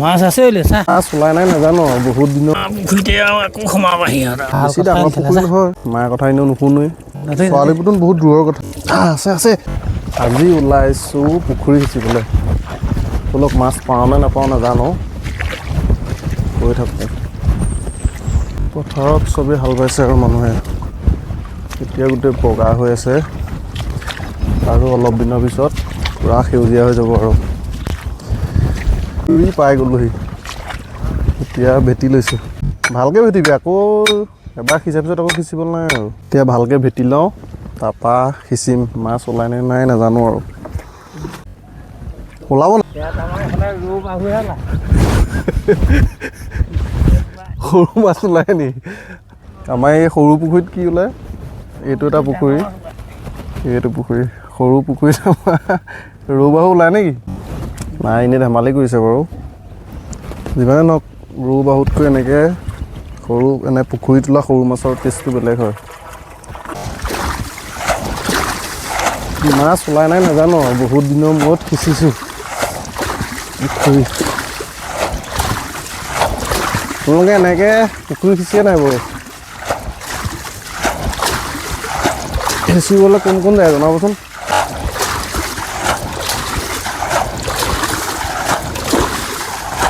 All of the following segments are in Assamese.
মাছ আছে চা। মাছ ওলাই নাই নাজানো আৰু বহুত দিনৰ পুখুৰীতে আৰু আকৌ সোমাব সিহঁত। বেছি ডাঙৰ পুখুৰী নহয়, মাৰ কথা এনেও নুশুনোৱেই। ছোৱালী পুতন বহুত দূৰৰ কথা। আছে আছে। আজি ওলাইছোঁ পুখুৰী সিঁচিবলৈ। ব'লক, মাছ পাওঁ নে নাপাওঁ নাজানো, গৈ থাকোঁ। পথাৰত চবেই হাল বাইছে আৰু মানুহে এতিয়া গোটেই বগা হৈ আছে আৰু অলপ দিনৰ পিছত পূৰা সেউজীয়া হৈ যাব। আৰু পুখুৰী পাই গ'লোহি, এতিয়া ভেটি লৈছোঁ। ভালকৈ ভেটিবি আকৌ, এবাৰ সিঁচাৰ পিছত আকৌ সিঁচিব নাই আৰু। এতিয়া ভালকৈ ভেটি লওঁ, তাৰপৰা সিঁচিম। মাছ ওলাই নে নাই নাজানো আৰু, ওলাব। সৰু মাছ ওলাই নি আমাৰ এই সৰু পুখুৰীত? কি ওলায়? এইটো এটা পুখুৰী, এইটো পুখুৰী সৰু পুখুৰীত আমাৰ ৰৌ বাহু ওলায় নেকি? নাই, এনেই ধেমালি কৰিছে বাৰু। যিমানে নহওক, ৰৌ বাহুতকৈ এনেকৈ সৰু এনে পুখুৰীত ওলোৱা সৰু মাছৰ টেষ্টটো বেলেগ হয়। মাছ ওলাই নাই নাজানো আৰু, বহুত দিনৰ মূৰত সিঁচিছোঁ পুখুৰী। তোমালোকে এনেকৈ পুখুৰী সিঁচিয়ে নাই বাৰু? সিঁচিবলৈ কোন কোন যায় জনাবচোন।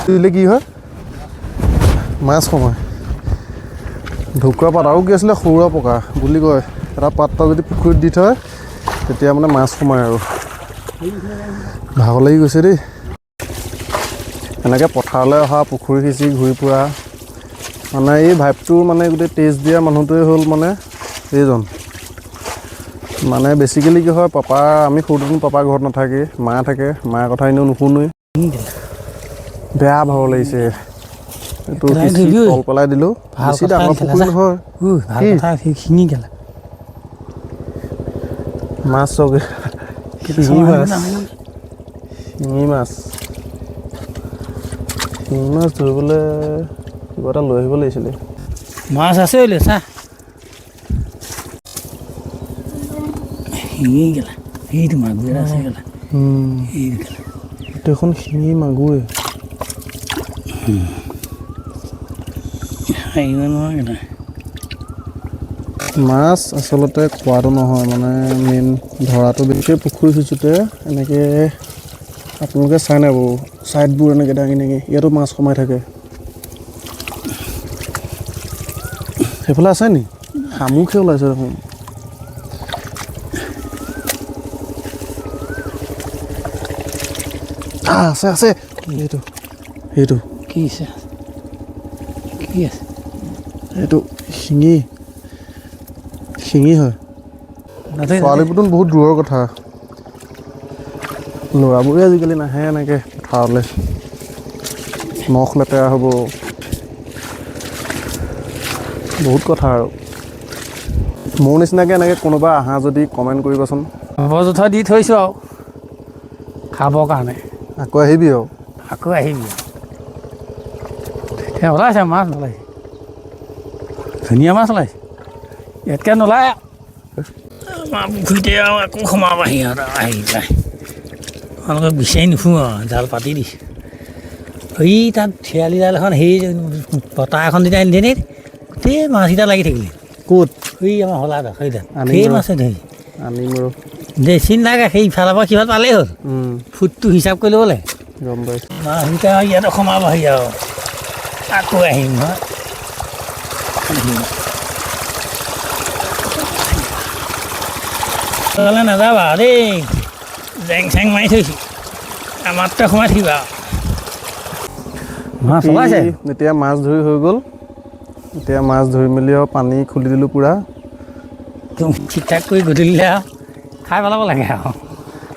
দিলে কি হয়, মাছ সোমায়। ঢকুৱা পাত আৰু কি আছিলে, সৌৰা পকা বুলি কয়। এটা পাত যদি পুখুৰীত দি থয় তেতিয়া মানে মাছ সোমায়। আৰু ভাগৰ লাগি গৈছে দেই। এনেকৈ পথাৰলৈ অহা, পুখুৰী সিঁচি ঘূৰি ফুৰা, মানে এই ভাইবটোৰ মানে গোটেই টেষ্ট দিয়া মানুহটোৱে হ'ল মানে এইজন। মানে বেচিকেলি কি হয়, পাপা আমি সৰুতে পাপা ঘৰত নাথাকে, মা থাকে, মাৰ কথা এনেও নুশুনোৱেই। বেয়া ভাগৰ লাগিছে। এইটো সিঁচি তল পেলাই দিলোঁ। বেছি ডাঙৰ পুখুৰী নহয়। মাছ চব শিঙি মাছ, শিঙি মাছ, শিঙি মাছ ধৰিবলৈ কিবা এটা লৈ আহিব লাগিছিলে। মাছ আছে চা। শিঙি গেলা, সেইটো মাগুৰ আছে গেলা। গোটেইখন শিঙি মাগুৰে। মাছ আচলতে খোৱাটো নহয়, মানে মেইন ধৰাটো বেছি। পুখুৰী সিঁচোতে এনেকৈ আপোনালোকে চাই নাই বাৰু, ছাইডবোৰ এনেকৈ দাঙি দাঙি ইয়াতো মাছ সোমাই থাকে। সেইফালে আছে নি? শামুকহে ওলাইছে দেখোন। আছে আছে, সেইটো সেইটো কি আছে? কি আছে? এইটো শিঙি, শিঙি হয়। ছোৱালী পুতন বহুত দূৰৰ কথা, ল'ৰাবোৰে আজিকালি নাহে এনেকৈ পথাৰলৈ, নখ লেতেৰা হ'ব, বহুত কথা। আৰু মোৰ নিচিনাকৈ এনেকৈ কোনোবা আহা যদি কমেণ্ট কৰিবাচোন। জাবৰ জোঁথৰ দি থৈছোঁ আৰু খাবৰ কাৰণে। আকৌ আহিবি আৰু? আকৌ আহিবি। এতিয়া ওলাইছে মাছ, ওলাইছে ধুনীয়া মাছ ওলাইছে, ইয়াতকৈ নোলায়। আমাৰ পুখুৰীতে আৰু আকৌ সোমাব সিহঁত আহি পেলাই। তোমালোকে বিচাৰি নুফুৰোঁ আৰু, জাল পাতি দিছোঁ। এই তাত শেৱালি জাল এখন, সেই বতাহ এখন যেতিয়া আনি দিয়ে গোটেই মাছকেইটা লাগি থাকিলে। ক'ত? সেই আমাৰ হলাত, সেই তাত সেই মাছে ধৰি আনিম আৰু বেছি নালাগে, সেই ইফালৰ পৰা সিফাল পালেই হ'ল। ফুটটো হিচাপ কৰি ল'ব লাগে। গম পাইছোঁ। মাছকেইটা ইয়াতে সোমাবহি আৰু আকৌ আহিম নহয়। নাযাবা দেই, জেং চেং মাৰি থৈছোঁ, আমাৰতে সোমাই থাকিবা। মাছ ওলাইছে। এতিয়া মাছ ধৰি হৈ গ'ল। এতিয়া মাছ ধৰি মেলি আৰু পানী খুলি দিলোঁ পূৰা। ঠিক ঠাক কৰি গধূলিলে আৰু খাই পেলাব লাগে আৰু।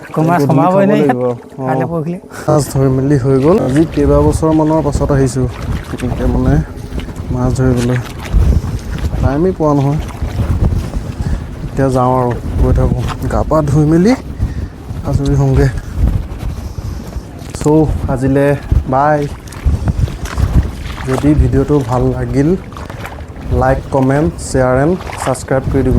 আকৌ মাছ সোমাবই নাই কাইলৈ পৰহিলৈ। মাছ ধৰি মেলি হৈ গ'ল। আজি কেইবাবছৰমানৰ পাছত আহিছোঁ এনেকৈ মানে মাছ ধৰিবলৈ, টাইমেই পোৱা নহয়। এতিয়া যাওঁ আৰু, গৈ থাকোঁ, গা পা ধুই মেলি আজৰি হওঁগৈ। চ' আজিলৈ বাই। যদি ভিডিঅ'টো ভাল লাগিল, like, comment, share and subscribe কৰি দিব।